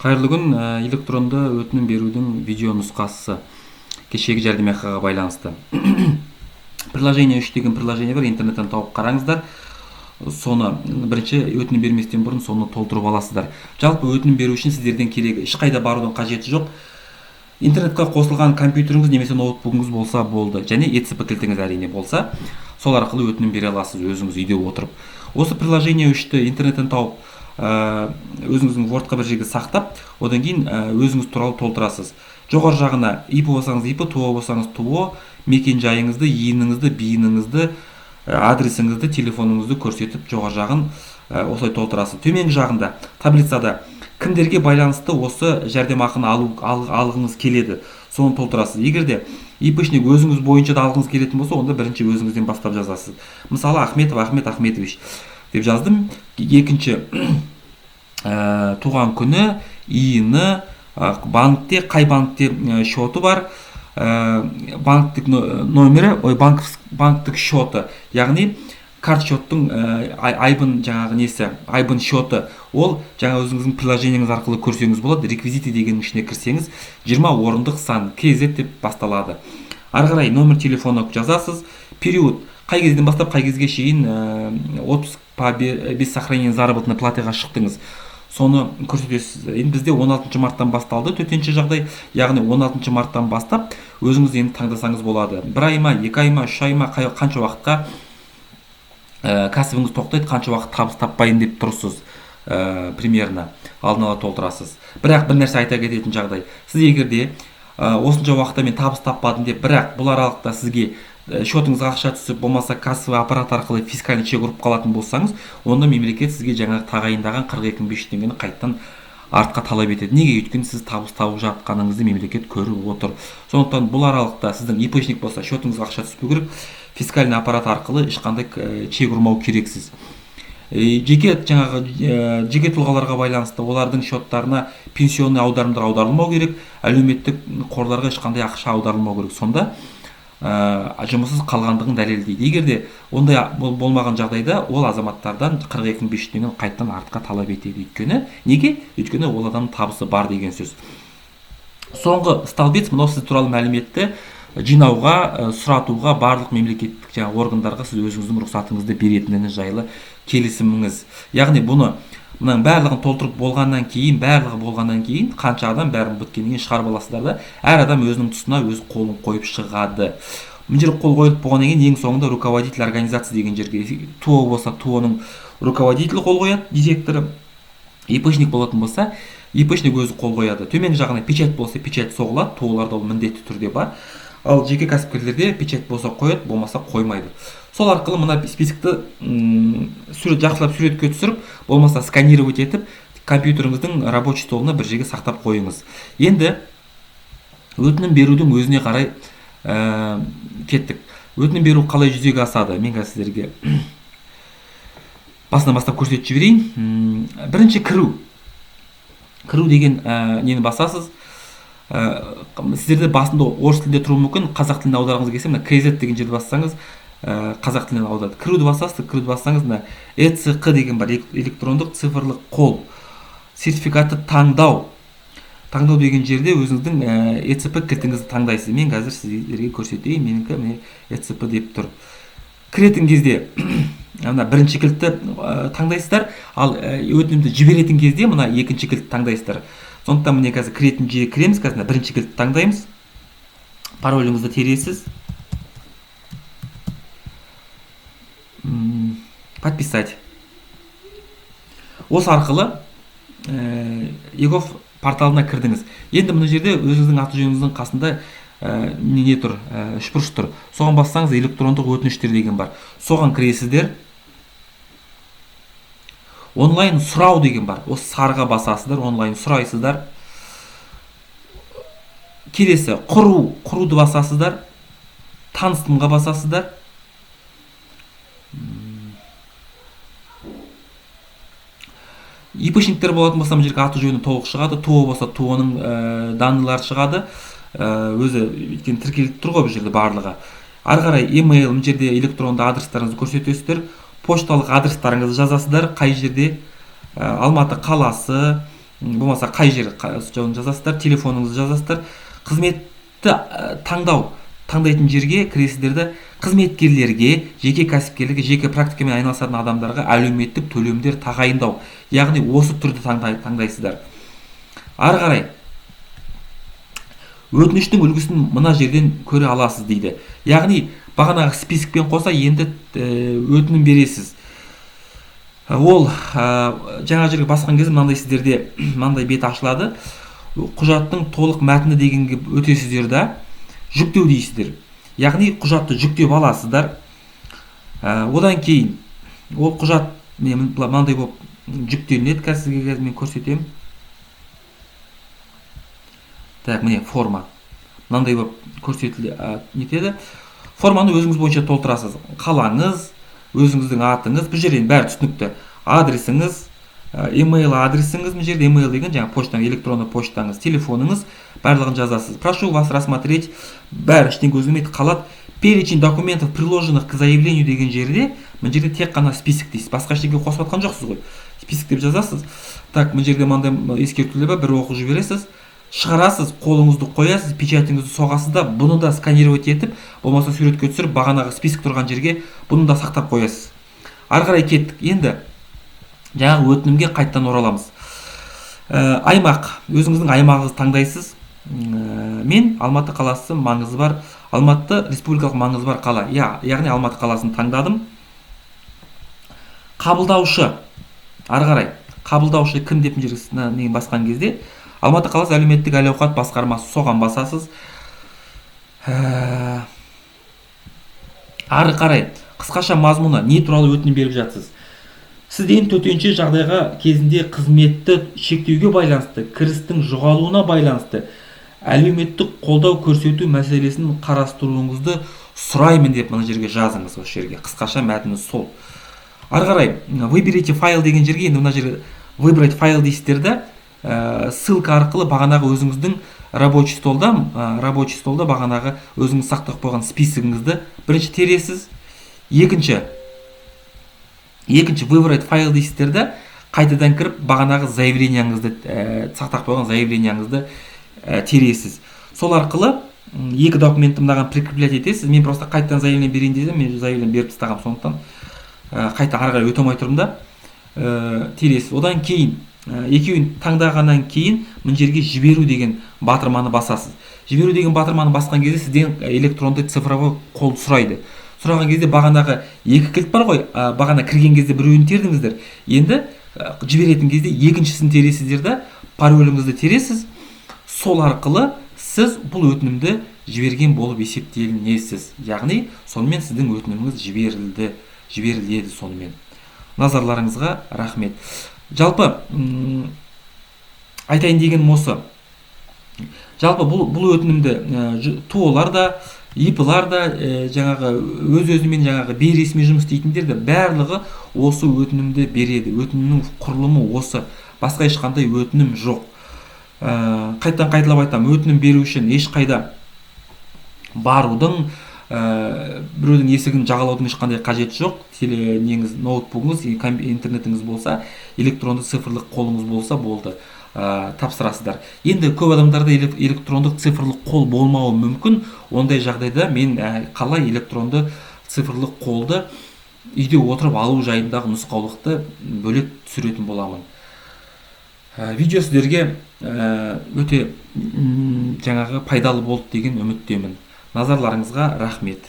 Қайырлы күн. Электронды өтінім берудің видео нұсқасы кешегі жәрдемақыға байланысты. Приложение 3 деген приложение бар, интернеттен тауып қараңыздар. Соны бірінші өтінім берместен бұрын соны толтырып аласыздар. Жалпы өтінім беру үшін сіздерден керегі ешқайда барудың қажеті жоқ. Интернетке қосылған компьютеріңіз немесе ноутбугіңіз болса болды, және ЭЦП кілтіңіз әрине болса, сол арқылы өтінім бере аласыз өзіңіз үйде отырып. Осы приложение 3-ті интернеттен тауып, өзіңіздің Word-қа бір жерге сақтап, одан кейін өзіңіз туралы толтырасыз. Жоғары жағына ИП болсаңыз ИП, ТО болсаңыз ТО, мекен жайыңызды, ИИН-іңізді, БИН-іңізді, адресіңізді, телефоныңызды көрсетіп жоғары жағын осылай толтырасыз. Төменгі жағында таблицада кімдерге байланысты осы жәрдемақыны алғыңыз келеді, соны толтырасыз. Егер де ИПшник өзіңіз бойынша да алғыңыз келетін болса, онда бірінші өзіңізден бастап жазасыз. Мысалы, Ахметов Ахмет Ахметович деп жаздым. Екінші, туған күні, ИИН-і, банкте, қай банкте счеты бар, банктік номері, ой, банктік счеты, яғни карт счеттың айбын жаңағы несі, айбын счеты, ол жаңа өзіңіздің приложениеңіз арқылы көрсеңіз болады. Реквизиты дегеннің ішіне кірсеңіз, 20 орындық сан KZ деп басталады. Ары қарай номер телефоны жазасыз, период қай кезден бастап қай кезге шейін отпуск по без сохранения заработной платыға шықтыңыз, соны көрсетесіз. Енді бізде 16 марттан басталды төтенше жағдай, яғни 16 марттан бастап өзіңіз енді таңдасаңыз болады. Бір ай ма, 2 ай ма, 3 ай ма, қанша уақытқа кәсібіңіз тоқтайды, қанша уақыт табыс таппайын деп тұрсыз, примерно алдын ала толтырасыз. Бірақ бір нәрсе айта кететін жағдай, сіз егер де осынша уақытта мен табыс таппадым деп, бірақ бұл аралықта сізге счетыңызға ақша түсіп, болмаса кассовый аппарат арқылы фискальный чек ұрып қалатын болсаңыз, онда мемлекет сізге жаңағы тағайындаған 42 500 теңгені қайтадан артқа талап етеді. Неге? Өйткені сіз табыс тауып жатқаныңызды мемлекет көріп отыр. Сондықтан бұл аралықта сіздің ИПшник болса, счетыңызға ақша түспеу керек, фискальный аппарат арқылы ешқандай чек ұрмау керексіз. Жеке жаңағы жеке тұлғаларға байланысты олардың счеттарына пенсионный аударымдар аударылмау керек, әлеуметтік қорларға ешқандай ақша аударылмау керек. Сонда жұмыссыз қалғандығын дәлелдейді. Егер де ондай болмаған жағдайда ол азаматтардан 42 500 теңгені қайтадан артқа талап етеді. Өйткені неге? Өйткені ол адамның табысы бар деген сөз. Соңғы столбец мынау сіз туралы мәліметті жинауға, сұратуға барлық мемлекеттік жаңа органдарға сіз өзіңіздің рұқсатыңызды беретініңіз жайлы келісіміңіз. Яғни бұны мынаның барлығын толтырып болғаннан кейін, барлығы болғаннан кейін, қанша адам бәрін біткеннен кейін шығарып аласыздар да, әр адам өзінің тұсына өз қолын қойып шығады. Мына жерге қол қойылып болғаннан кейін ең соңында руководитель организации деген жерге ТО болса, ТО-ның руководителі қол қояды, директоры. ИПшник болатын болса, ИПшник өзі қол қояды. Төменгі жағына печать болса, печать соғылады, ТО-ларда ол міндетті түрде бар. Ал жеке кәсіпкерлерде печать болса қояды, болмаса қоймайды. Сол арқылы мына списокті, жақсылап суретке түсіріп, болмаса сканировать етіп, компьютеріңіздің рабочий столына бір жерге сақтап қойыңыз. Енді өтінім берудің өзіне қарай кеттік. Өтінім беру қалай жүзеге асады? Мен қазір сіздерге басынан бастап көрсетіп жіберейін. Бірінші кіру. Кіру деген нені басасыз? Сіздерде басында орыс тілінде тұруы мүмкін, қазақ тіліне аударғыңыз келсе, мына KZ деген жерді бассаңыз, қазақ тілінен аударады. Кіруді басасыз, кіруді бассаңыз, мына ЭЦҚ деген бар, электрондық цифрлық қол. Сертификатты таңдау. Таңдау деген жерде өзіңіздің ЭЦП кілтіңізді таңдайсыз. Мен қазір сіздерге көрсетейін, менікі міне ЭЦП деп тұр. Кіретін кезде мына бірінші кілтті таңдайсыздар, ал өтінімді жіберетін кезде мына екінші кілтті таңдайсыздар. Сондықтан міне қазір кіретін жерге кіреміз, қазір мына бірінші кілтті таңдаймыз. Пароліңізді тересіз. Подписать. Осы арқылы eGov порталына кірдіңіз. Енді мына жерде өзіңіздің аты жөніңіздің қасында не тұр, үшбұрыш тұр. Соған бассаңыз электрондық өтініштер деген бар. Соған кіресіздер. Онлайн сұрау деген бар. Осы сарыға басасыздар, онлайн сұрайсыздар. Келесі құру, құруды басасыздар. Таныстымға басасыздар. ИПшниктер болатын болса, мына жерге аты жөні толық шығады. ТО болса, ТО-ның данныйлары шығады. Өзі өйткені тіркеліп тұр ғой бұл жерде барлығы. Ары қарай email, мына жерде электронды адрестарыңызды көрсетесіздер. Пошталық адрестарыңызды жазасыздар. Қай жерде, Алматы қаласы, Болмаса қай жер жазасыздар, телефоныңызды жазасыздар. Қызметті таңдау, таңдайтын жерге кіресіздер де, қызметкерлерге, жеке кәсіпкерлерге, жеке практикамен айналысатын адамдарға әлеуметтік төлемдер тағайындау, яғни осы түрді таңдайсыздар. Ары қарай өтініштің үлгісін мына жерден көре аласыз дейді. Яғни бағанағы списокпен қоса енді өтінім бересіз. Ол жаңа жерге басқан кезде мынандай сіздерде мынандай бет ашылады. Құжаттың толық мәтіні дегенге өтесіздер да, жүктеу дейсіздер. Яғни құжатты жүктеп аласыздар. Одан кейін ол құжат мынандай болып жүктелінеді. Қазір сізге қазір мен көрсетемін. Так, міне форма мынандай болып көрсетіле нетеді. Форманы өзіңіз бойынша толтырасыз. Қалаңыз, өзіңіздің атыңыз, бұл жерден бәрі түсінікті. Адресіңіз, email адресіңіз, мына жерде email деген жаңа почтаңыз, электронды почтаңыз, телефоныңыз, барлығын жазасыз. Прошу вас рассмотреть, бәрі ештеңе өзгермейді, қалады. Перечень документов, приложенных к заявлению деген жерде, мына жерде тек қана список дейсіз, басқа ештеңе қосып жатқан жоқсыз ғой. Список деп жазасыз. Так, мына жерде мынандай ескертулер бар, бір оқып жібересіз. Шығарасыз, қолыңызды қоясыз, печатіңізді соғасыз да, бұны да сканировать етіп, болмаса суретке түсіріп, бағанағы список тұрған жерге бұны да сақтап қоясыз. Ары қарай кеттік. Енді жаңағы өтінімге қайтадан ораламыз. Аймақ, өзіңіздің аймағыңызды таңдайсыз. Мен Алматы қаласы маңызы бар, Алматы республикалық маңызы бар қала. Яғни Алматы қаласын таңдадым. Қабылдаушы, ары қарай қабылдаушы кім деп мына жерге не басқан кезде Алматы қаласы әлеуметтік әл ауқат басқармасы, соған басасыз. Ары қарай қысқаша мазмұны, не туралы өтінім беріп жатсыз? Сізден төтенше жағдайға кезінде қызметті шектеуге байланысты, кірістің жоғалуына байланысты әлеуметтік қолдау көрсету мәселесін қарастыруыңызды сұраймын деп мына жерге жазыңыз, осы жерге. Қысқаша мәтіні сол. Ары қарай выберите файл деген жерге, енді мына жерге выбрать файл дейсіздер да, ссылка арқылы бағанағы өзіңіздің рабочий столда бағанағы өзіңіз сақтап қойған списогіңізді бірінші тересіз, екінші выбрать файл дейсіздер да, қайтадан кіріп бағанағы заявлениеңізді, сақтап қойған заявлениеңізді тересіз. Сол арқылы екі документті мынаған прикреплять етесіз. Мен просто қайтадан заявление берейін десем, мен заявление беріп тастағанмын, сондықтан қайта ары қарай өте алмай тұрмын да. Тересіз. Одан кейін екеуін таңдағаннан кейін мына жерге жіберу деген батырманы басасыз. Жіберу деген батырманы басқан кезде сізден электронды цифровой қол сұрайды. Сұраған кезде бағанағы екі кілт бар ғой, бағана кірген кезде біреуін тердіңіздер, енді жіберетін кезде екіншісін тересіздер да, пароліңізді тересіз. Сол арқылы сіз бұл өтінімді жіберген болып есептелінесіз. Яғни сонымен сіздің өтініміңіз жіберілді, жіберіледі сонымен. Назарларыңызға рахмет. Жалпы айтайын дегенім осы. Жалпы бұл өтінімді ТОО-лар да, ИП-лар да, жаңағы өз өзімен жаңағы бейресми жұмыс істейтіндер де, барлығы осы өтінімді береді. Өтінімнің құрылымы осы, басқа ешқандай өтінім жоқ. Қайтадан қайталап айтамын, өтінім беру үшін ешқайда барудың, біреудің есігін жағалаудың ешқандай қажеті жоқ. Теле неңіз, ноутбугыңыз, интернетіңіз болса, электронды цифрлық қолыңыз болса болды, тапсырасыздар. Енді көп адамдарда электрондық цифрлық қол болмауы мүмкін. Ондай жағдайда мен қалай электронды цифрлық қолды үйде отырып алу жайындағы нұсқаулықты бөлек түсіретін боламын. Видео сіздерге өте жаңағы пайдалы болды деген үміттемін. Назарларыңызға рахмет.